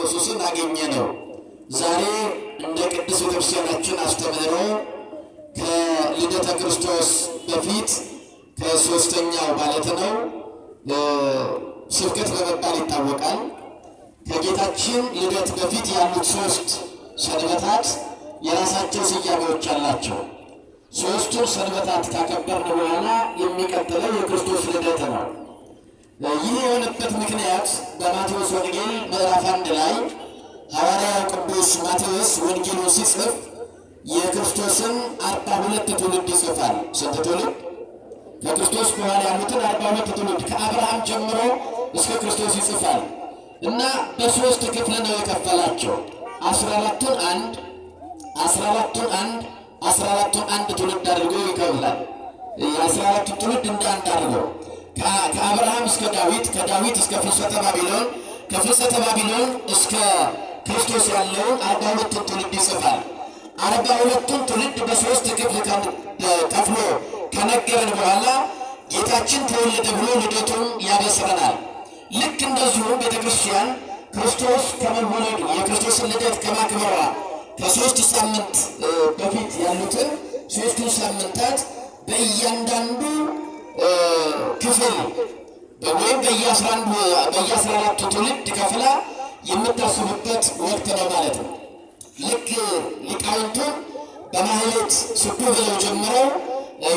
ኢየሱስን አገኘ ነው። ዛሬ እንደ ቅድስት ቤተክርስቲያናችን አስተምህሮ ከልደተ ክርስቶስ በፊት ከሶስተኛው ማለት ነው ስብከት በመባል ይታወቃል። ከጌታችን ልደት በፊት ያሉት ሶስት ሰንበታት የራሳቸው ስያሜዎች አላቸው። ሶስቱን ሰንበታት ካከበርን በኋላ የሚቀጥለው የክርስቶስ ልደት ነው። ይህ የሆነበት ምክንያት በማቴዎስ ወንጌል ምዕራፍ 1 ላይ ሐዋርያው ቅዱስ ማቴዎስ ወንጌሉን ሲጽፍ የክርስቶስን 42 ትውልድ ይጽፋል። ስንት ትውልድ? ከክርስቶስ በኋላ ያሉትን 42 ትውልድ ከአብርሃም ጀምሮ እስከ ክርስቶስ ይጽፋል እና በሶስት ክፍል ነው የከፈላቸው። 14ቱን አንድ፣ 14ቱን አንድ፣ 14ቱን አንድ ትውልድ አድርጎ ይከፍላል። የ14ቱን ትውልድ እንደ አንድ አድርጎ ከአብርሃም እስከ ዳዊት፣ ከዳዊት እስከ ፍልሰተ ባቢሎን፣ ከፍልሰተ ባቢሎን እስከ ክርስቶስ ያለውን 42ቱን ትውልድ ይጽፋል። 42ቱን ትውልድ በሶስት ክፍል ከፍሎ ከነገረን በኋላ ጌታችን ተወለደ ብሎ ልደቱን ያበስረናል። ልክ እንደዚሁ ቤተ ክርስቲያን ክርስቶስ ከመወለዱ የክርስቶስን ልደት ከማክበሯ ከ3 ሳምንት በፊት ያሉትን 3ቱን ሳምንታት በእያንዳንዱ ክፍል ወይም በየ14ቱ ትውልድ ከፍላ የምታስብበት ወቅት ነው ማለት ነው። ልክ ሊቃውንቱን በማህሌት ስቡሕ ብለው ጀምረው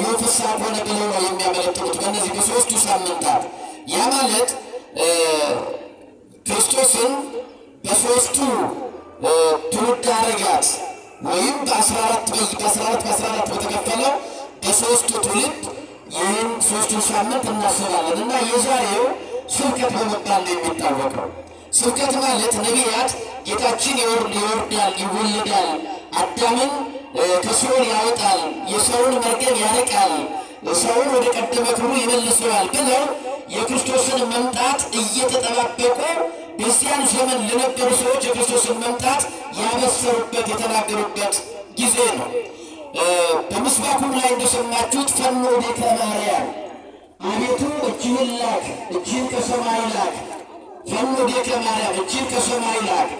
ዮፍሳ ኮነ ብለው ነው የሚያመለክቱት በእነዚህ በ3ቱ ሳምንታት። ያ ማለት ክርስቶስን በ3ቱ ትውልድ ሐረጋት ወይም በ14 በ14 በ14 በተከፈለው በ3ቱ ትውልድ ይህን 3ቱን ሳምንት እናስባለን እና የዛሬው ስብከት በመባል ነው የሚታወቀው። ስብከት ማለት ነቢያት ጌታችን ይወርዳል፣ ይወለዳል፣ አዳምን ከሲኦል ያወጣል፣ የሰውን መርገም ያርቃል፣ ሰውን ወደ ቀደመ ክብሩ ይመልሰዋል ብለው የክርስቶስን መምጣት እየተጠባበቁ በዚያን ዘመን ለነበሩ ሰዎች የክርስቶስን መምጣት ያበሰሩበት የተናገሩበት ጊዜ ነው። በምስባኩም ላይ እንደሰማችሁት ፈኖ ቤተ ማርያም፣ አቤቱ እጅህን ላክ፣ እጅህን ከሰማይ ላክ። ፈኖ ቤተ ማርያም፣ እጅህን ከሰማይ ላክ፣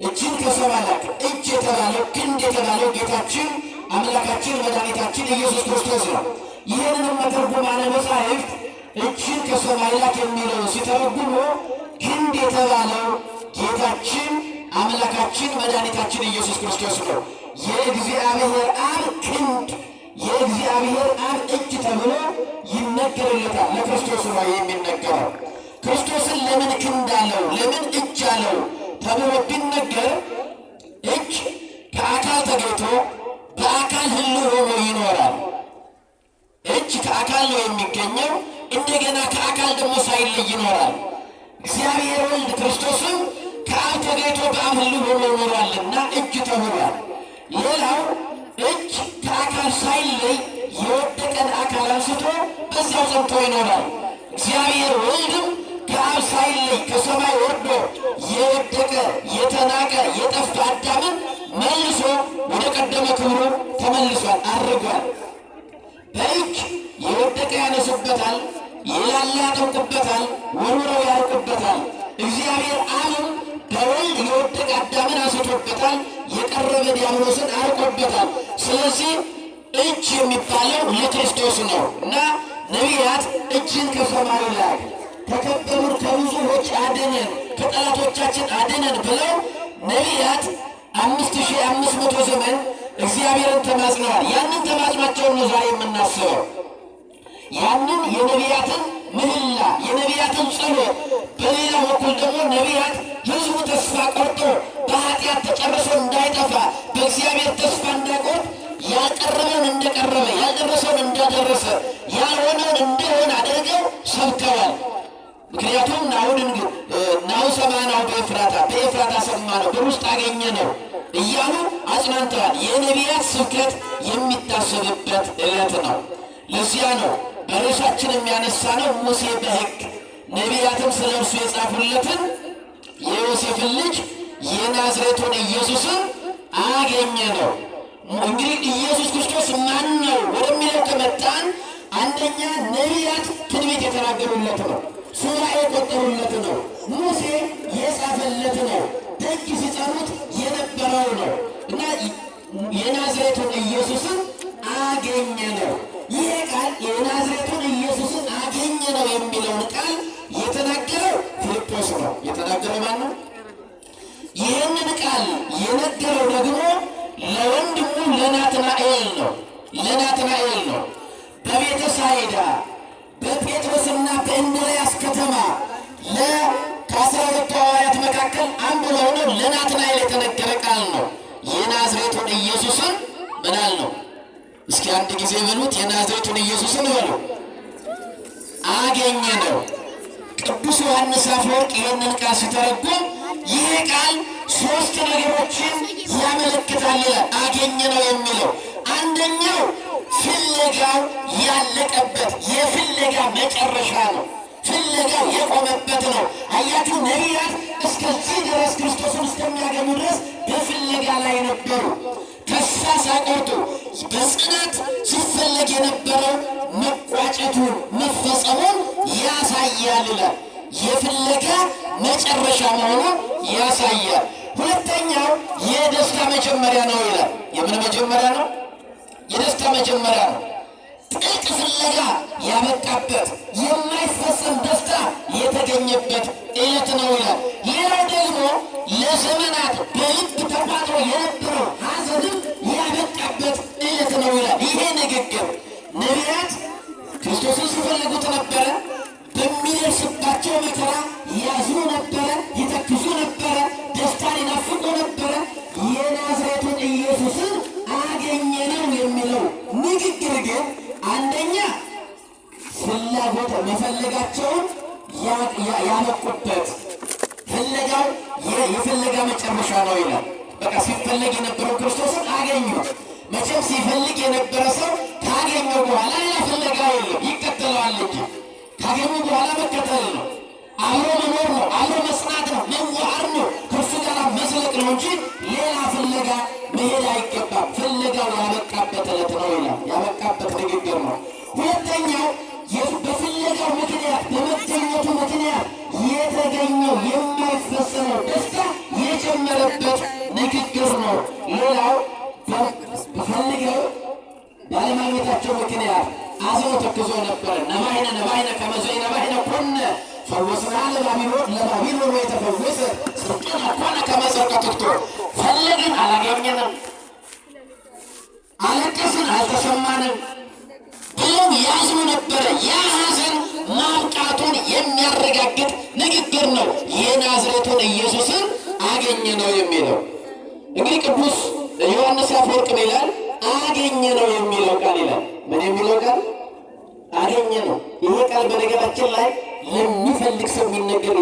እጅህን ከሰማይ ላክ። እጅ የተባለው ክንድ የተባለው ጌታችን አምላካችን መድኃኒታችን ኢየሱስ ክርስቶስ ነው። ይህንንም መተርጉማነ መጻሕፍት እጅህን ከሰማይ ላክ የሚለው ሲተረጉሙ ክንድ የተባለው ጌታችን አምላካችን መድኃኒታችን ኢየሱስ ክርስቶስ ነው። የእግዚአብሔር አብ ክንድ፣ የእግዚአብሔር አብ እጅ ተብሎ ይነገርለታል። ለክርስቶስ ነው የሚነገረው። ክርስቶስን ለምን ክንድ አለው፣ ለምን እጅ አለው ተብሎ ቢነገር እጅ ከአካል ተገኝቶ በአካል ህልው ሆኖ ይኖራል። እጅ ከአካል ነው የሚገኘው፣ እንደገና ከአካል ደግሞ ሳይለይ ይኖራል። እግዚአብሔር ወልድ ክርስቶስም ከአብ ተገኝቶ በአብ ህልው ሆኖ ይኖራልና እጅ ተብሏል። ሌላው እጅ ከአካል ሳይለይ የወደቀን አካል አንስቶ በዚያው ጸንቶ ይኖራል። እግዚአብሔር ወልድም ከአብ ሳይለይ ከሰማይ ወርዶ የወደቀ የተናቀ የጠፋ አዳምን መልሶ ወደ ቀደመ ክብሩ ተመልሷል፣ አድርጓል። በእጅ የወደቀ ያነሱበታል፣ የላላ ያጠምቁበታል፣ ወርውረው ያርቁበታል። እግዚአብሔር አብም በወልድ የወደቀ አዳምን አንስቶበታል፣ የቀረበ ዲያብሎስን አርቆበታል። ስለዚህ እጅ የሚባለው ለክርስቶስ ነው እና ነቢያት እጅን ከሰማይ ላክ፣ ከከበሩን ከብዙዎች አድነን፣ ከጠላቶቻችን አድነን ብለው ነቢያት 5500 ዘመን እግዚአብሔርን ተማጽነዋል። ያንን ተማጽኗቸውን ነው ዛሬ የምናስበው። ያንን የነቢያትን ምህላ የነቢያትን ጸሎት፣ በሌላ በኩል ደግሞ ነቢያት ሕዝቡ ተስፋ ቆርጦ በኃጢአት ተጨርሶ እንዳይጠፋ በእግዚአብሔር ተስፋ እንዳይቆርጥ ያልቀረበውን እንደቀረበ፣ ያልደረሰውን እንዳደረሰ፣ ያልሆነውን እንደሆነ አድርገው ሰብከዋል። ምክንያቱም ናሁ ሰማዕናሁ በኤፍራታ፣ በኤፍራታ ሰማነው በውስጥ አገኘነው እያሉ አጽናንተዋል። የነቢያት ስብከት የሚታሰብበት ዕለት ነው። ለዚያ ነው በርዕሳችን የሚያነሳ ነው ሙሴ በሕግ ነቢያትም ስለ እርሱ የጻፉለትን የዮሴፍን ልጅ የናዝሬቱን ኢየሱስን አገኘ ነው። እንግዲህ ኢየሱስ ክርስቶስ ማን ነው ወደሚለው ከመጣን አንደኛ ነቢያት ትንቢት የተናገሩለት ነው። ሱባዔ የቆጠሩለት ነው። ሙሴ የጻፈለት ነው። ነው። የተናገረው ማን ነው? ይህንን ቃል የነገረው ደግሞ ለወንድሙ ለናትናኤል ነው። ለናትናኤል ነው። በቤተ ሳይዳ በጴጥሮስና በእንድርያስ ከተማ ከ12ቱ ሐዋርያት መካከል አንዱ ለሆነው ለናትናኤል የተነገረ ቃል ነው። የናዝሬቱን ኢየሱስን ምናል ነው? እስኪ አንድ ጊዜ በሉት። የናዝሬቱን ኢየሱስን በሉ አገኘ ነው። ቅዱስ ዮሐንስ አፈወርቅ ይህንን ቃል ሲተረጉም ይህ ቃል ሶስት ነገሮችን ያመለክታል ይላል። አገኘ ነው የሚለው አንደኛው ፍለጋው ያለቀበት የፍለጋ መጨረሻ ነው። ፍለጋው የቆመበት ነው። አያችሁ፣ ነቢያት እስከዚህ ድረስ ክርስቶስን እስከሚያገኙ ድረስ በፍለጋ ላይ ነበሩ። ተስፋ ሳይቆርጡ በጽናት ሲፈለግ የነበረው መቋጨቱን መፈጸሙን ያሳያል ይላል። የፍለጋ መጨረሻ መሆኑን ያሳያል። ሁለተኛው የደስታ መጀመሪያ ነው ይላል። የምን መጀመሪያ ነው? የደስታ መጀመሪያ ነው። ጥልቅ ፍለጋ ያበቃበት የማይፈጸም ደስታ የተገኘበት ዕለት ነው ይላል። ሌላው ደግሞ ለዘመናት በልብ ተቋጥሮ የነበረው ሐዘንም ያበቃበት ዕለት ነው ይላል። ይሄ ንግግር ነቢያት ክርስቶስን ሲፈልጉት ነበረ። በሚደርስባቸው መከራ ያዝኑ ነበረ፣ ይተክዙ ነበረ፣ ደስታን ይናፍቁ ነበረ። የናዝሬቱን ኢየሱስን አገኘነው የሚለው ንግግር ግን አንደኛ ፍላጎት መፈለጋቸውን ያበቁበት ፍለጋው የፍለጋ መጨረሻ ነው ይላል። በቃ ሲፈለግ የነበረው ክርስቶስን አገኙ። መቼም ሲፈልግ የነበረ ሰው ካገኘው በኋላ ሌላ ፍለጋ የለም፣ ይከተለዋል እንጂ ካገኙ በኋላ መከተል ነው፣ አብሮ መኖር ነው፣ አብሮ መጽናት ነው፣ መዋሃድ ነው፣ ከእርሱ ጋር መዝለቅ ነው እንጂ ሌላ ፍለጋ መሄድ አይገባም። ፍለጋው ያበቃበት ዕለት ነው ይላል። ያበቃበት ንግግር ነው። ሁለተኛው በፍለጋው ምክንያት በመገኘቱ ምክንያት የተገኘው የማይፈጸመው ደስታ የጀመረበት ንግግር ነው። ሌላው ፈልገው ባለማግኘታቸው ምክንያት አዝኖ ተክዞ ነበረ። ነባይነ ነባይነ ከመዘ ነባይነ ኮነ ፈወስና ለባቢሎን ለባቢሎን የተፈወሰ ጽድቅነ ኮነ ከመ ጽድቀ ትክቶ። ፈለግን አላገኘንም፣ አለቀስን አልተሰማንም ብለው ያዝኑ ነበረ። ያ ሐዘን ማብቃቱን የሚያረጋግጥ ንግግር ነው። የናዝሬቱን ኢየሱስን አገኘ ነው የሚለው። እንግዲህ ቅዱስ ዮሐንስ አፈወርቅ ምን ይላል? አገኘ ነው የሚለው ቃል ይላል። ምን የሚለው ቃል? አገኘ ነው። ይሄ ቃል በነገራችን ላይ ለሚፈልግ ሰው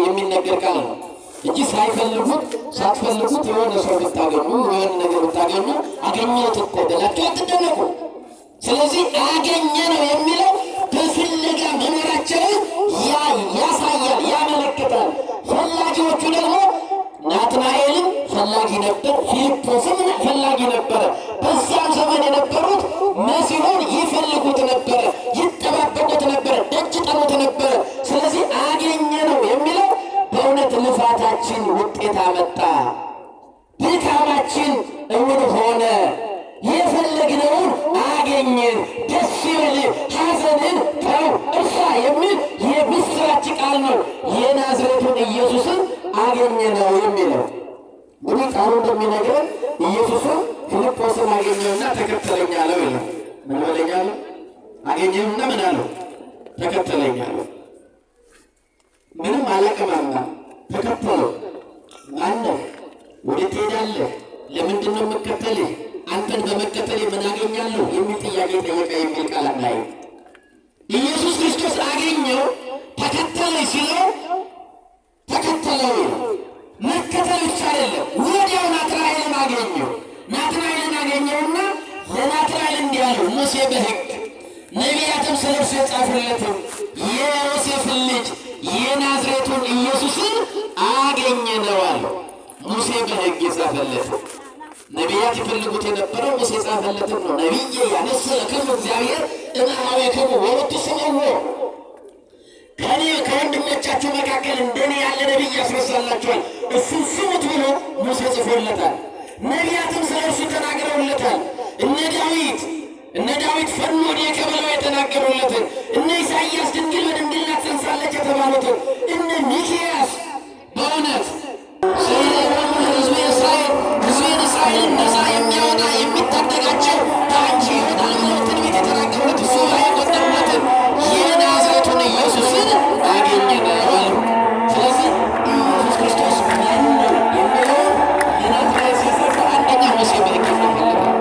የሚነገር ቃል ነው እንጂ ሳይፈልጉት ሳትፈልጉት የሆነ ሰው ብታገኙ የሆነ ነገር ብታገኙ አገኘሁት እኮ ብላችሁ አትደነቁ። ስለዚህ አገኘ ነው የሚለው በፍለጋ መኖራቸውን ያሳያል፣ ያመለክታል። ፈላጊዎቹ ደግሞ ናትናኤልም ፈላጊ ነበር፣ ፊልጶስም ፈላጊ ነበረ። በዛም ዘመን የነበሩት መሲሁን ይፈልጉት ነበረ፣ ይጠባበቁት ነበረ፣ ደጅ ጠኑት ነበረ። ስለዚህ አገኘ ነው የሚለው በእውነት ልፋታችን ውጤት አመጣ፣ ድካማችን እውን ሆነ፣ የፈለግነውን አገኘን፣ ደስ ይበል፣ ሐዘንን ተው እርሳ የሚል የምስራች ቃል ነው። የናዝሬቱን ኢየሱስን አገኘ ነው የሚለው። እንግዲህ ቃሉ እንደሚነግረን ኢየሱስን ፊልጶስን አገኘውና ተከተለኝ አለው ይላል። ምን በለኝ አለው? አገኘውና ምን አለው? ተከተለኝ አለው። ምንም አላቀማማ፣ ተከተለው። ማነህ? ወዴት ትሄዳለህ? ለምንድን ነው የምከተልህ? አንተን በመከተል ምን አገኛለሁ? የሚል ጥያቄ ጠየቀ የሚል ቃል አናይም። ኢየሱስ ክርስቶስ አገኘው፣ ተከተለኝ ሲለው ተከተለው። መከተል ብቻ አይደለም፣ ወዲያው ናትናኤልን አገኘው። ናትናኤልን አገኘውና ለናትናኤል እንዲህ አለው፣ ሙሴ በሕግ ነቢያትም ስለ እርሱ የጻፉለትን የዮሴፍን ልጅ የናዝሬቱን ኢየሱስን አገኘነው አለው። ሙሴ በሕግ የጻፈለትን ነቢያት ይፈልጉት የነበረው ሙሴ የጻፈለትን ነው። ነቢየ ያነሥእ ለክሙ እግዚአብሔር እምአበክሙ ወሎቱ ስምዕዎ፣ ከኔ ከወንድሞቻችሁ መካከል እንደኔ ያለ ነቢይ ያስነሳላችኋል፣ እሱን ስሙት ብሎ ሙሴ ጽፎለታል። ነቢያትም ስለ እርሱ ተናግረውለታል። እነ ዳዊት ፈኖ ዲከ ብለው የተናገሩለትን፣ እነ ኢሳይያስ ድንግል በድንግልና ትጸንሳለች የተባሉትን፣ እነ ሚክያስ በእውነት ዘይለወሙ ህዝበ እስራኤል፣ ሕዝቤን እስራኤልን ነፃ የሚያወጣ የሚታደጋቸው ከአንቺ ይወጣል ብለው ትንቢት የተናገሩት፣ ሱባዔ የቆጠሩለትን የናዝሬቱን ኢየሱስን አገኘነው አሉ። ስለዚህ ኢየሱስ ክርስቶስ ማን ነው የሚለውን ለናትናኤል ሲያስረዳ አንደኛ ሙሴ በሕግ የጻፈለታል፣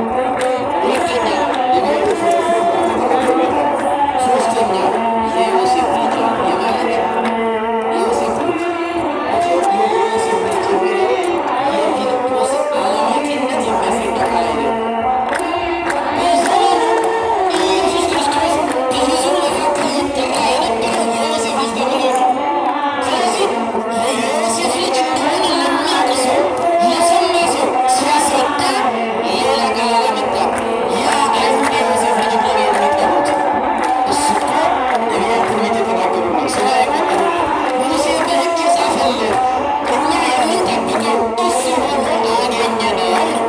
ሁለተኛ ነቢያት ተናግረውበታል፣ ሶስተኛ የዮሴፍ ልጅ የማለት የዮሴፍ ልጅ፣ የዮሴፍ ልጅ የሚለው የፊልጶስ አላዋቂነት የሚያስረዳ ቃል አይደለም። በዘመኑ ኢየሱስ ክርስቶስ በሕዝቡ መካከል ይጠራ የነበረው የዮሴፍ ልጅ ተብሎ ነው። ስለዚህ የዮሴፍ ልጅ እንደሆነ ለሚያውቅ ሰው፣ ለሰማ ሰው ሲያስረዳ ሌላ ቃል አላመጣም። ያ አይሁድ የዮሴፍ ልጅ ብለው የሚጠሩት እሱ እኮ ነቢያት ትንቢት የተናገሩለት፣ ሱባዔ የቆጠሩለት፣ ሙሴ በሕግ የጻፈልን፣ እኛ የምንጠብቀው እሱ ሆኖ አገኘነው ነው።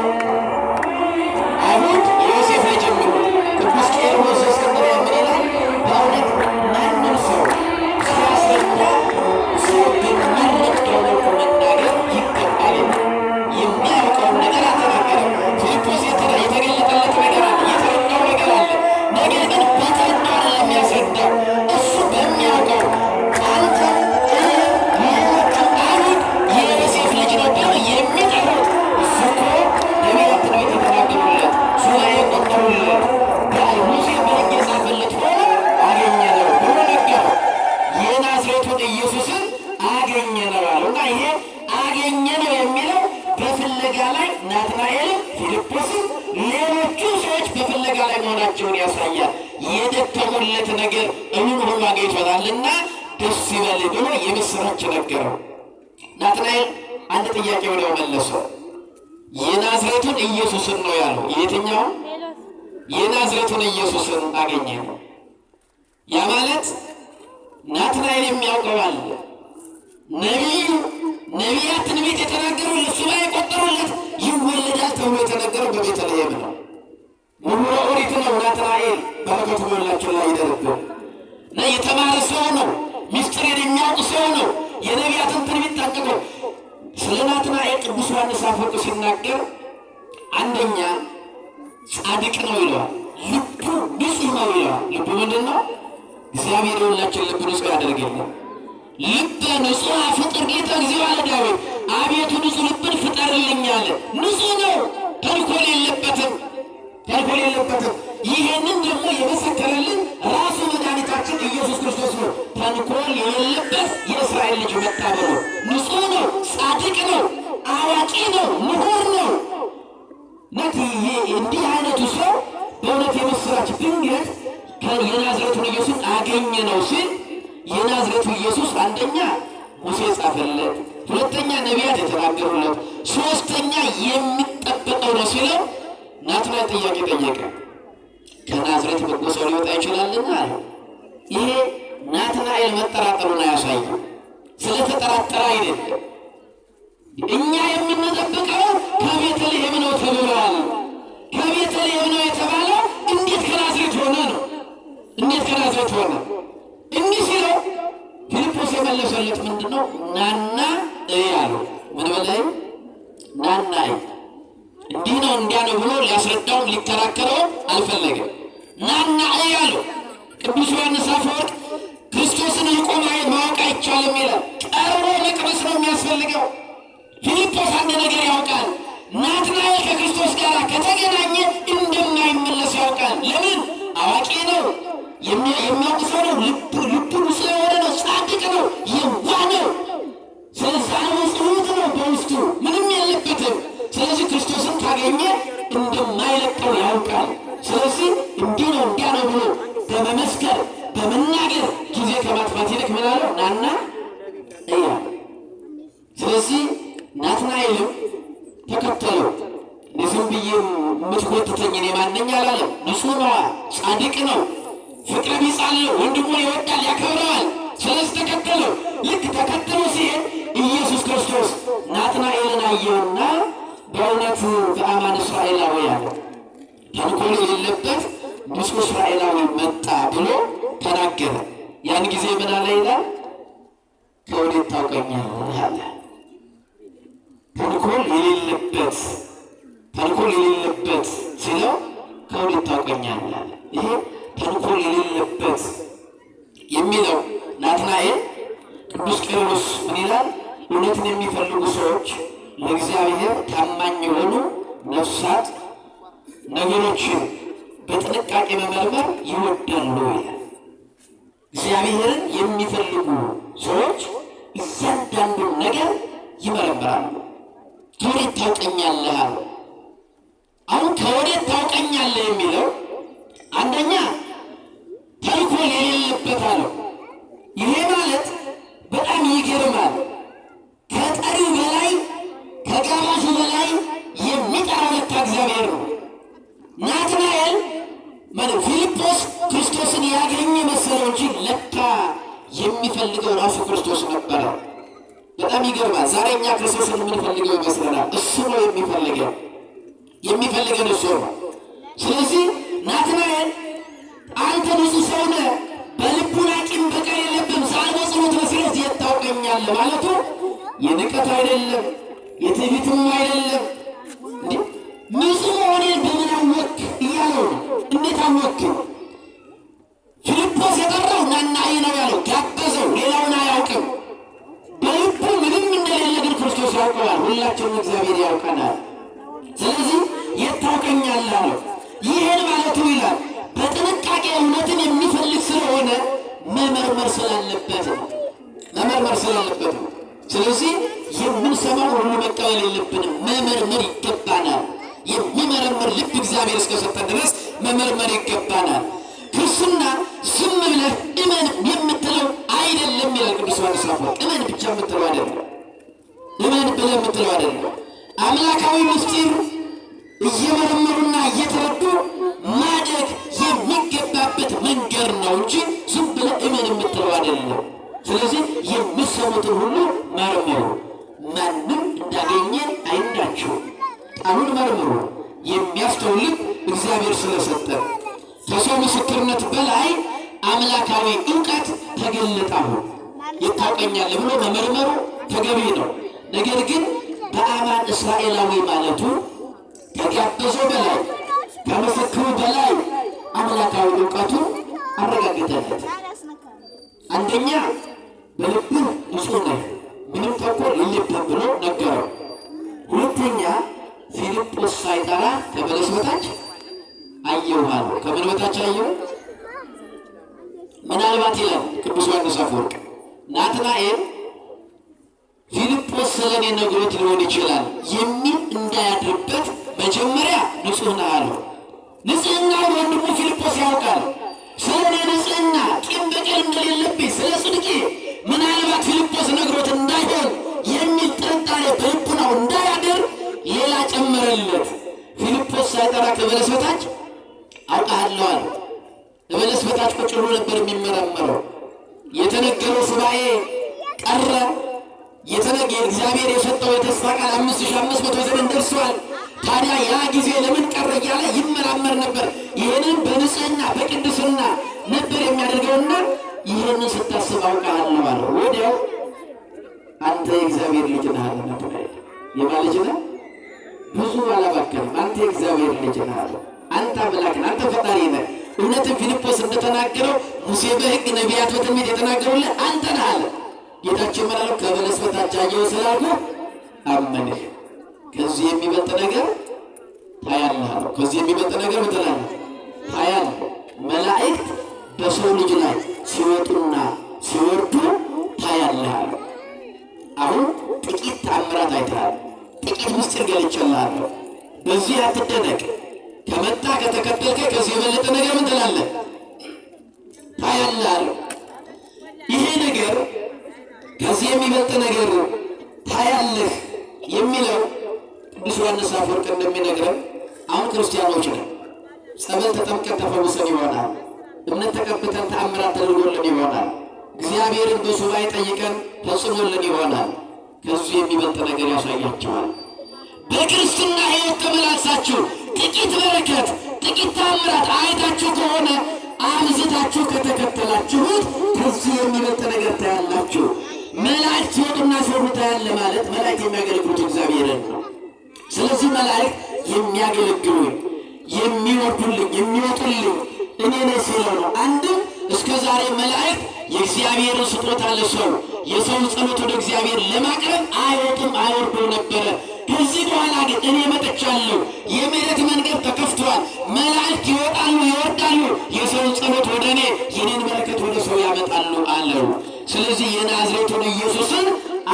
አይሁድ የዮሴፍ ልጅ የሚሉት። ቅዱስ ቄርሎስ ዘእስክንድርያ ምን ይላል? በእውነት ማንም ሰው ሲያስረዳ ሰው በሚረዳው መልኩ መናገር ይገባል ይላል። የሚያውቀውን ነገር አልተናገረም። ፊልጶስ የተገለጠለት ነገር አለ፣ የተረዳው ነገር አለ። ነገር ግን በተረዳው አይደለም ያስረዳው፣ እሱ በሚያውቀው። አንተ፣ እኔም፣ ሌሎቹም አይሁድ የዮሴፍ ልጅ ነው ብለው የሚጠሩት እሱ እኮ ነቢያት ትንቢት የተናገሩለት፣ ሱባዔ የቆጠሩለት፣ ሙሴ በሕግ የጻፈለት ሆኖ አገኘነው ብሎ ነገረው። የናዝሬቱን ኢየሱስን አገኘነው አለው እና ይሄ አገኘነው የሚለው በፍለጋ ላይ ናትናኤልም ፊልጶስም ሌሎቹ ሰዎች በፍለጋ ላይ መሆናቸውን ያሳያል። የደከሙለት ነገር እውን ሆኖ አግኝቶታልና ደስ ይበል ብሎ የምስራች ነገረው። ናትናኤል አንድ ጥያቄ ወዲያው መለሰ። የናዝሬቱን ኢየሱስን ነው ያለው። የትኛው? የናዝሬቱን ኢየሱስን አገኘ ነው። ያ ማለት ናትናኤል የሚያውቀው አለ። ነቢዩ፣ ነቢያት ትንቢት የተናገሩለት፣ ሱባዔ የቆጠሩለት ይወለዳል ተብሎ የተነገረው በቤተልሔም ነው። ምሁረ ኦሪት ነው ናትናኤል። በረከቱ በሁላችን ላይ ይደርብን እና የተማረ ሰው ነው። ሚስጥርን የሚያውቅ ሰው ነው። የነቢያትን ትንቢት ጠንቅቆ። ስለ ናትናኤል ቅዱስ ዮሐንስ አፈወርቅ ሲናገር አንደኛ ጻድቅ ነው ይለዋል። ልቡ ንጹሕ ነው ይለዋል። ልቡ ምንድን ነው? እግዚአብሔር የሁላችን ልብ ንጹሕ ያደርግልን። ልበ ንጹሕ ፍጥር ጌታ እግዚኦ አለ ዳዊት። አቤቱ ንጹሕ ልብን ፍጠርልኝ አለ። ንጹሕ ነው፣ ተንኮል የለበትም፣ ተንኮል የለበትም። ይህንን ደግሞ የመሰከረልን ራሱ መድኃኒታችን ኢየሱስ ክርስቶስ ነው። ተንኮል የሌለበት የእስራኤል ልጅ መጣ ብሎ። ንጹሕ ነው፣ ጻድቅ ነው፣ አዋቂ ነው፣ ምሁር ነው። ነት እንዲህ አይነቱ ሰው በእውነት የምስራች ድንገት የናዝሬቱን ኢየሱስ አገኘ ነው ሲል የናዝሬቱ ኢየሱስ አንደኛ ሙሴ ጻፈለት፣ ሁለተኛ ነቢያት የተናገሩለት፣ ሶስተኛ የሚጠበቀው ነው ሲለው ናትናኤል ጥያቄ ጠየቀ። ከናዝሬት በጎ ሰው ሊወጣ ይችላልን? አለ። ይሄ ናትናኤል መጠራጠሩን አያሳይም። ስለተጠራጠረ አይደለም። እኛ የምንጠብቀው ከቤተልሔም ነው ተብሏል። ከቤተልሔም ነው የተባለው እንዴት ከናዝሬት ሆነ ነው? እንዴት ከናዝሬት ሆነ? እንዲህ ሲለው ፊልጶስ የመለሰለት ምንድን ነው? ናና እይ አለው። ምን በላይ? ናና እይ። እንዲህ ነው እንዲያ ነው ብሎ ሊያስረዳውም ሊከራከረውም አልፈለገም። ናና እይ አለው። ቅዱስ ዮሐንስ አፈወርቅ ክርስቶስን ርቆ ማወቅ አይቻልም ይላል። ቀርቦ መቅመስ ነው የሚያስፈልገው። ፊልጶስ አንድ ነገር ያውቃል። ናትናኤል ከክርስቶስ ጋር ከተገናኘ እንደማይመለስ ያውቃል። ለምን? አዋቂ ነው፣ የሚያውቅ ሰው ነው። ልቡ ንጹሕ የሆነ ነው። ጻድቅ ነው፣ የዋህ ነው። ስለዚህ ጽሑት ነው፣ በውስጡ ምንም የለበትም። ስለዚህ ክርስቶስን ካገኘ እንደማይለቀው ያውቃል። ስለዚህ እንዲህ ነው እንዲያ ነው ብሎ በመመስከር በመናገር ጊዜ ከማጥፋት ይልቅ ምን አለው? ናና እያ። ስለዚህ ናትናኤልም ተከተለው። ዝም ብዬ የምትጎትተኝ እኔ ማነኝ አላለም። ንጹሕ ነዋ፣ ጻድቅ ነው፣ ፍቅረ ቢጽ አለው፣ ወንድሙን ይወዳል፣ ያከብረዋል። ስለዚህ ተከተለው። ልክ ተከትሎ ሲሄድ ኢየሱስ ክርስቶስ ናትናኤልን አየውና በእውነት በአማን እስራኤላዊ አለ፣ ተንኮል የሌለበት ንጹሕ እስራኤላዊ መጣ ብሎ ተናገረ። ያን ጊዜ ምን አለ ይላል? ከወዴት ታውቀኛለህ አለ። የሌለበት ተንኮል የሌለበት ሲለው ከወዴት ታውቀኛለህ አለ። ይሄ ተንኮል የሌለበት የሚለው ናትናኤል ቅዱስ ቄርሎስ ምን ይላል? እውነትን የሚፈልጉ ሰዎች ለእግዚአብሔር ታማኝ የሆኑ ነፍሳት ነገሮችን በጥንቃቄ መመርመር ይወዳሉ ይላል። እግዚአብሔርን የሚፈልጉ ሰዎች እያንዳንዱን ነገር ይመረምራሉ። ከወዴት ታውቀኛለህ አለው። አሁን ከወዴት ታውቀኛለህ የሚለው አንደኛ ተንኮል የሌለበት አለው። ይሄ ማለት በጣም ይገርማል። ከጠሪው በላይ ከጋባዡ በላይ የሚጠራው ለካ እግዚአብሔር ነው። ናትናኤል ማለት ፊልጶስ ክርስቶስን ያገኘ መሰለው እንጂ ለካ የሚፈልገው ራሱ ክርስቶስ ነበረ። በጣም ይገርማል። ዛሬ እኛ ክርስቶስን የምንፈልገው ይመስለናል። እሱ ነው የሚፈልገው፣ የሚፈልገን እሱ ነው። ስለዚህ ናትናኤል አንተ ንጹሕ ሰው ነህ፣ በልቡና ቂም በቀል የለብህም፣ ዘአልቦ ጸሎት በስለት የት ታውቀኛለህ ማለቱ የንቀት አይደለም፣ የትዕቢትም አይደለም። እንዴ ንጹሕ መሆኔን በምን አወክ እያለው ነው። እንዴት አወክ? ፊልጶስ የጠራው ናና አይ ነው ያለው፣ ጋበዘው። ሌላውን አያውቅም። በልቡ ምንም እንደሌለ ግን ክርስቶስ ያውቀዋል። ሁላችንም እግዚአብሔር ያውቀናል። ስለዚህ የት ታውቀኛለህ አለው። ይህን ማለቱ ይላል በጥንቃቄ እውነትን የሚፈልግ ስለሆነ መመርመር ስላለበት ነው። መመርመር ስላለበት ነው። ስለዚህ የምንሰማው ሁሉ መቀበል የለብንም፣ መመርመር ይገባናል። የሚመረምር ልብ እግዚአብሔር እስከሰጠን ድረስ መመርመር ይገባናል። ክርስትና ዝም ብለህ እመን የምትለው አይደለም ይላል ቅዱስ ዮሐንስ አፈወርቅ። እመን ብቻ የምትለው አይደለም፣ እመን ብለህ የምትለው አይደለም። አምላካዊ ምስጢር እየመረመሩና እየተረዱ ማደግ የሚገባበት መንገድ ነው እንጂ ዝም ብለህ እመን የምትለው አይደለም። ስለዚህ የምትሰሙትን ሁሉ መርምሩ፣ ማንም እንዳገኘ አይንዳችሁ። ቃሉን መርምሩ። የሚያስተውል ልብ እግዚአብሔር ስለሰጠ ከሰው ምስክርነት በላይ አምላካዊ እውቀት ተገለጠ። አሁን ይታወቀኛል ብሎ መመርመሩ ተገቢ ነው። ነገር ግን በአማን እስራኤላዊ ማለቱ ከጋበዘው በላይ ከምስክሩ በላይ አምላካዊ እውቀቱ አረጋገጠለት። አንደኛ በልብህ ንጹሕ ነህ፣ ምንም ተንኮል የለብህም ብሎ ነገረው። ሁለተኛ ፊልጶስ ሳይጠራ ከበለስ በታች አየሁህ አለው። ከምን በታች አየሁ? ምናልባት ይላል ቅዱስ ዮሐንስ አፈወርቅ ናትናኤል ፊልጶስ ስለኔ ነግሮት ሊሆን ይችላል የሚል እንዳያድርበት መጀመሪያ ንጹሕ ነህ አለው። ንጽሕናውን ወንድሙ ፊልጶስ ያውቃል። ስለ እኔ ንጽሕና ቂም በቀል እንደሌለብኝ ስለ ጽድቄ ምናልባት ፊልጶስ ነግሮት እንዳይሆን የሚል ጥርጣሬ በልቡናው እንዳያድር ሌላ ጨመረለት። ፊልጶስ ሳይጠራ ከበለስ በታች አውቅሃለሁ አለው። ከበለስ በታች ቁጭ ብሎ ነበር የሚመረመረው። የተነገረው ሱባኤ ቀረ። እግዚአብሔር የሰጠው የተስፋ ቃል 5500 ዘመን ደርሷል። ታዲያ ያ ጊዜ ለምን ቀረ እያለ ይመራመር ነበር። ይህንን በንጽህና በቅድስና ነበር የሚያደርገውና ይህንን ስታስብ አውቅሃለሁ አለው። ወዲያው አንተ የእግዚአብሔር ልጅ ነህ አለ ናትናኤል። የማን ልጅ ነህ? ብዙ አላባከንም። አንተ የእግዚአብሔር ልጅ ነህ አለው። አንተ አምላክ ነህ፣ አንተ ፈጣሪ ነህ። እውነትም ፊልጶስ እንደተናገረው ሙሴ በሕግ ነቢያት በትንቢት የተናገሩልህ አንተ ነህ አለ። ጌታችን ምን አለው? ከበለስ በታች አየሁ ስላልኩህ አመንህ። ከዚህ የሚበልጥ ነገር ታያለህ አለው። ከዚህ የሚበልጥ ነገር ምን ትላለህ? ታያለህ። መላእክት በሰው ልጅ ላይ ሲወጡና ሲወርዱ ታያለህ አለው። አሁን ጥቂት ተአምራት አይተሃል። ጥቂት ምስጢር ገልጬልሃለሁ። በዚህ አትደነቅ። ከመጣ ከተከተልከ ከዚህ የበለጠ ነገር ምን ትላለህ? ታያለህ አለው። ይሄ ነገር ከዚህ የሚበልጥ ነገር ታያለህ የሚለው ቅዱስ ዮሐንስ አፈወርቅ እንደሚነግረን አሁን ክርስቲያኖች ነን። ጸበል ተጠምቀን ተፈውሰን ይሆናል። እምነት ተቀብተን ተአምራት ተደርጎልን ይሆናል። እግዚአብሔርን በሱባኤ ጠይቀን ፈጽሞልን ይሆናል። ከዚህ የሚበልጥ ነገር ያሳያቸዋል። በክርስትና ሕይወት ተመላልሳችሁ ጥቂት በረከት ጥቂት ተአምራት አይታችሁ ከሆነ አብዝታችሁ ከተከተላችሁት ከዚህ የሚበልጥ ነገር ታያላችሁ። መላእክት ሲወጡና ሲወርዱ ታያለህ ማለት መላእክት የሚያገለግሉት እግዚአብሔርን ነው። ስለዚህ መላእክት የሚያገለግሉኝ፣ የሚወርዱልኝ፣ የሚወጡልኝ እኔ ነኝ ሲለው ነው። አንድም እስከ ዛሬ መላእክት የእግዚአብሔርን ስጦታ ለሰው፣ የሰውን ጸሎት ወደ እግዚአብሔር ለማቅረብ አይወጡም አይወርዱም ነበረ። ከዚህ በኋላ ግን እኔ መጥቻለሁ። የምሕረት መንገድ ተከፍቷል። መላእክት ይወጣሉ ይወርዳሉ፣ የሰውን ጸሎት ወደ እኔ፣ የኔን በረከት ወደ ሰው ያመጣሉ አለው። ስለዚህ የናዝሬቱን ኢየሱስን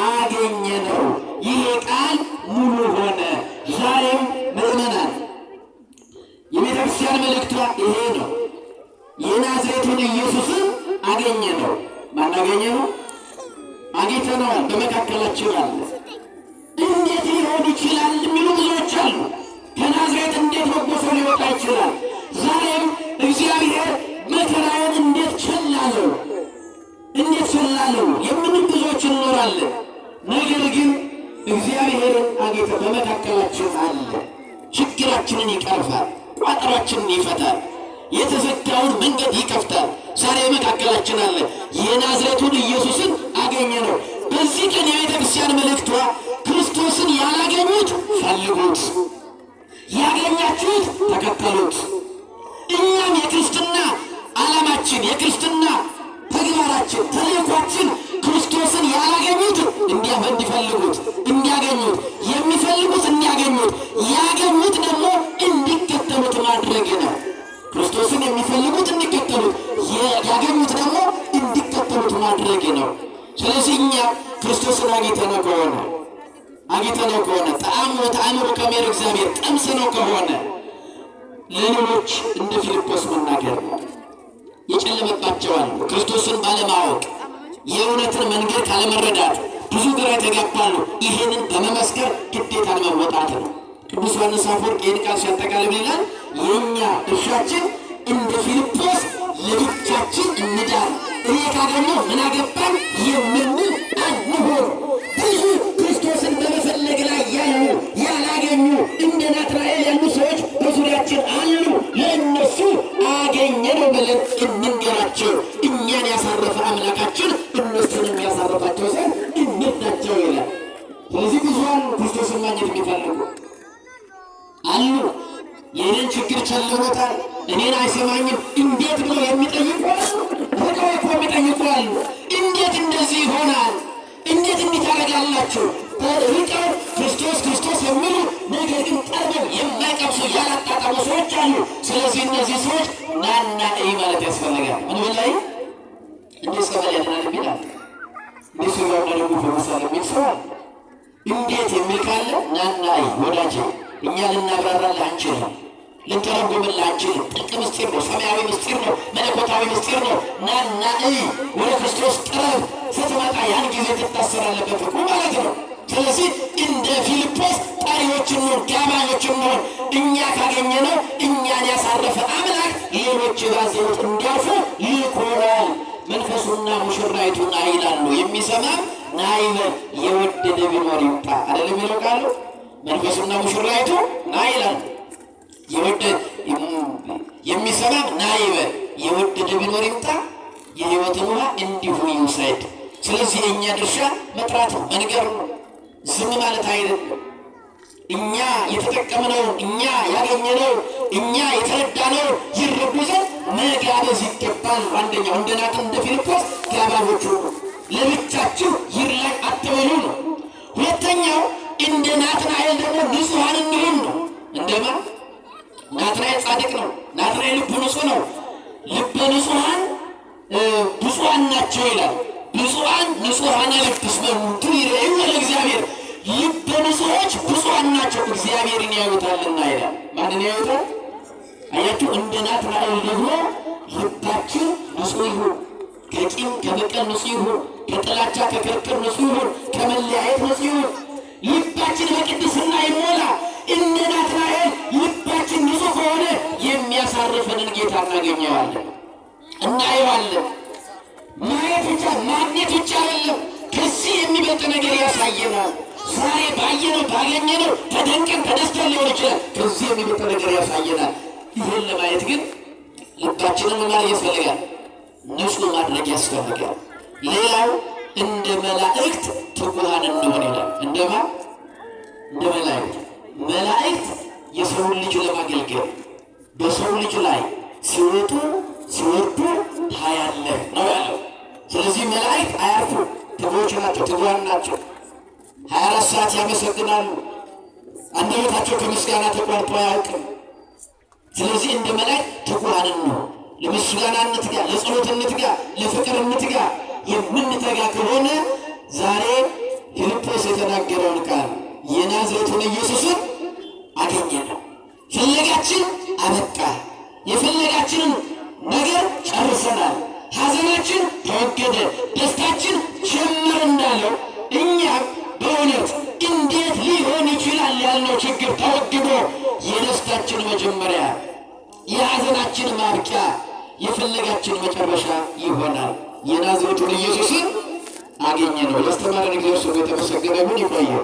አገኘ ነው። ይሄ ቃል ሙሉ ሆነ። ዛሬም ምዕመናን የቤተ ክርስቲያን መልእክቷ ይሄ ነው። የናዝሬቱን ኢየሱስን አገኘ ነው። ማን አገኘ ነው? አግኝተነዋል። በመካከላችን አለ። እንዴት ሊሆን ይችላል የሚሉ ብዙዎች አሉ። ከናዝሬት እንዴት በጎ ሰው ሊወጣ ይችላል? ዛሬም እግዚአብሔር መከራዬን እንዴት ቸላለው፣ እንዴት ቸላለው የምንል ብዙዎች እንኖራለን። ነገር ግን እግዚአብሔርን አግኝተ በመካከላችን አለ። ችግራችንን ይቀርፋል፣ ቋጠሯችንን ይፈታል፣ የተዘጋውን መንገድ ይከፍታል። ዛሬ በመካከላችን አለ። የናዝሬቱን ኢየሱስን አገኘ ነው። በዚህ ቀን የቤተ ክርስቲያን መልእክቷ ክርስቶስን ያላገኙት ፈልጉት፣ ያገኛችሁት ተከተሉት። እኛም የክርስትና ዓላማችን፣ የክርስትና ተግባራችን፣ ተልእኳችን ክርስቶስን ያላገኙት እንዲፈልጉት፣ እንዲያገኙት፣ የሚፈልጉት እንዲያገኙት፣ ያገኙት ደግሞ እንዲከተሉት ማድረግ ነው። ክርስቶስን የሚፈልጉት እንዲከተሉት፣ ያገኙት ደግሞ እንዲከተሉት ማድረግ ነው። ስለዚህ እኛ ክርስቶስን አግኝተነው ከሆነ፣ ጣዕሙ ተአምሩ ከሜር እግዚአብሔር ቀምሰነው ከሆነ ለሌሎች እንደ ፊልጶስ መናገር ነው። የጨለመባቸው አሉ። ክርስቶስን ባለማወቅ፣ የእውነትን መንገድ ካለመረዳት ብዙ ግራ የተጋባሉ። ይህንን በመመስከር ግዴታን መወጣት ነው። ቅዱስ ዮሐንስ አፈወርቅ ይህን ቃል ሲያጠቃልል ይላል፣ የእኛ ድርሻችን እንደ ፊልጶስ ለብቻችን እንዳል፣ እኔ ካገኘሁ ምን አገባን የምንል አንሆን። ብዙ ክርስቶስን በመፈለግ ላይ ያሉ፣ ያላገኙ፣ እንደ ናትናኤል ያሉ ሰዎች በዙሪያችን አሉ። ለእነሱ አገኘነው ብለን እንንገራቸው። እኛን ያሳረፈ አምላካችን እነሱንም ያሳረፋቸው ዘንድ እንርዳቸው ይላል። ስለዚህ ብዙሃን ክርስቶስን ማግኘት የሚፈልጉ አሉ። የእኔን ችግር ቸልሎታል፣ እኔን አይሰማኝም፣ እንዴት ብለው የሚጠይቁ አሉ። ርቀው እኮ የሚጠይቁ አሉ። እንዴት እንደዚህ ይሆናል? እንዴት እንዲህ ታደርጋላችሁ? ርቀው ክርስቶስ ክርስቶስ የሚሉ፣ ነገር ግን ቀርበው የማይቀምሱ፣ ያላጣጣሙ ሰዎች አሉ። ስለዚህ እነዚህ ሰዎች ናና እይ ማለት ያስፈልጋል። ምን ብላይ እንዴ ጸበል ያድናል የሚል አለ። እንዴ ስጋውና ደሙ ይፈወሳል የሚል ሰው አለ። እንዴት የሚል ካለ ናና እይ ወዳጄ፣ እኛ ልናብራራልህ አንችልም፣ ልንተረጉምልህ አንችልም። ጥልቅ ምስጢር ነው፣ ሰማያዊ ምስጢር ነው፣ መለኮታዊ ምስጢር ነው። ናና እይ፣ ወደ ክርስቶስ ቅረብ። ስትመጣ ያን ጊዜ ትታሰራለህ በፍቅሩ ማለት ነው። ስለዚህ እንደ ፊልጶስ ጠሪዎች እንሁን፣ ጋባዦች እንሁን። እኛ ካገኘነው እኛን ያሳረፈ አምላክ ሌሎች ባዘኑት እንዲያርፉ ይልኮናል። መንፈሱና ሙሽራይቱ ና ይላሉ። የሚሰማ ና ይበል፣ የወደደ ቢኖር ይምጣ። አይደለም የሚለው ቃሉ? መንፈሱና ሙሽራይቱ ና ይላሉ። የሚሰማም ና ይበል፣ የወደደ ቢኖር ይምጣ፣ የሕይወትን ውሃ እንዲሁ ይውሰድ። ስለዚህ የእኛ ድርሻ መጥራት ነው፣ መንገር ነው፣ ዝም ማለት አይደለም። እኛ የተጠቀምነውን፣ እኛ ያገኘነውን፣ እኛ የተረዳነውን ይረዱ ዘንድ መጋበዝ ይገባል። አንደኛው እንደ ናትን እንደ ፊልጶስ ጋባዦች ሁኑ፣ ለብቻችሁ ይርላኝ አትበሉ ነው። ሁለተኛው እንደ ናትናኤል ደግሞ ንጹሐን እንሁን ነው። እንደማ ናትናኤል ጻድቅ ነው። ናትናኤል ልቡ ንጹሕ ነው። ልበ ንጹሐን ብፁዓን ናቸው ይላል። ብፁዓን ንጹሐነ ልብ እስመ እሙንቱ ይሬእዩ ለእግዚአብሔር። ልበ ንጹሖች ብፁዓን ናቸው እግዚአብሔርን ያዩታልና ይላል። ማንን ያዩታል? አያችሁ፣ እንደ ናትናኤል ደግሞ ልባችን ንጹሕ ይሁን፣ ከቂም ከበቀል ንጹሕ ይሁን፣ ከጥላቻ ከክርክር ንጹሕ ይሁን፣ ከመለያየት ንጹሕ ይሁን። ልባችን በቅድስና ይሞላ። እንደ ናትናኤል ልባችን ንጹሕ ከሆነ የሚያሳርፈንን ጌታ እናገኘዋለን፣ እናየዋለን። ማየት ብቻ፣ ማግኘት ብቻ አይደለም፣ ከዚህ የሚበልጥ ነገር ያሳየናል። ዛሬ ባየነው ባገኘነው ተደንቀን ተደስተን ሊሆን ይችላል። ከዚህ የሚበልጥ ነገር ያሳየናል። ይህን ለማየት ግን ልባችንን ምን ማድረግ ያስፈልጋል? ንጹሕ ማድረግ ያስፈልጋል። ሌላው እንደ መላእክት ትጉሃን እንሆን ይላል። እንደማ እንደ መላእክት። መላእክት የሰውን ልጅ ለማገልገል በሰው ልጅ ላይ ሲወጡ ሲወርዱ ታያለህ ነው ያለው። ስለዚህ መላእክት አያርፉ፣ ትጉዎች ናቸው፣ ትጉሃን ናቸው። 24 ሰዓት ያመሰግናሉ። አንደበታቸው ከምስጋና ተቋርጦ አያውቅም። ስለዚህ እንደ መላእክት ትጉሃን ነው። ለምስጋና እንትጋ፣ ለጸሎት እንትጋ፣ ለፍቅር እንትጋ። የምንተጋ ከሆነ ዛሬ ፊልጶስ የተናገረውን ቃል የናዝሬቱን ኢየሱስን አገኘነው። ፍለጋችን አበቃ። የፍለጋችንን ነገር ጨርሰናል። ሐዘናችን ተወገደ፣ ደስታችን ጀመር እንዳለው እኛም በእውነት እንዴት ሊሆን ይችላል ያልነው ችግር ተወግዶ የደስታችን መጀመሪያ፣ የሐዘናችን ማብቂያ፣ የፍለጋችን መጨረሻ ይሆናል። የናዝሬቱን ኢየሱስን አገኘ ነው። ያስተማረን እግዚአብሔር ስሙ የተመሰገነ ይሁን። ይቆየን።